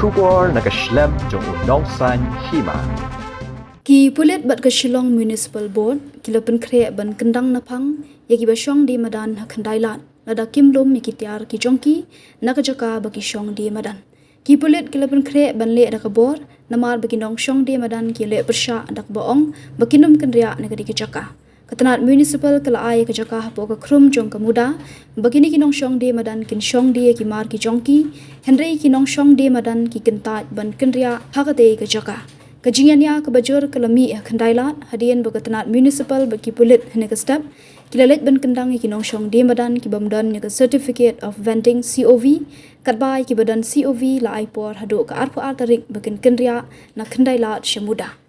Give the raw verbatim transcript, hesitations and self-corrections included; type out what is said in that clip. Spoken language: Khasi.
Khubor na ka shlem jong u Nongsaiñ Hima. Ki pulit bad ka Shillong Municipal Board ki la pynkhreh ban kyndang naphang ïa kiba shong die madan ha Khyndailad lada kim lum ïa ki tiar ki jong ki na ka jaka ba ki shong die madan. Ki pulit ki la pynkhreh ban leh da ka bor namar ba ki nongshong die madan ki leh pyrshah da kaba ong ba kin ym kynriah na ka dei ka jaka. Ka tnat municipal ka la ai ïa ka jaka hapoh ka khrum jong ka MUDA ba kine ki nongshong die madan kin shong die ïa ki mar ki jong ki, hynrei ki nongshong die madan ki kyntait ban kynriah ha katei ka jaka. Ka jingïania kaba jur ka la mih ha Khyndailad hadien ba ka tnat municipal bad ki pulit hynne ka step ki la leit ban kyndang ïa ki nongshong die madan ki bym don ïa ka Certificate of Vending, C O V, katba ïa kiba don C O V la ai por haduh ka arphew ar tarik ba kin kynriah na Khyndailad sha MUDA.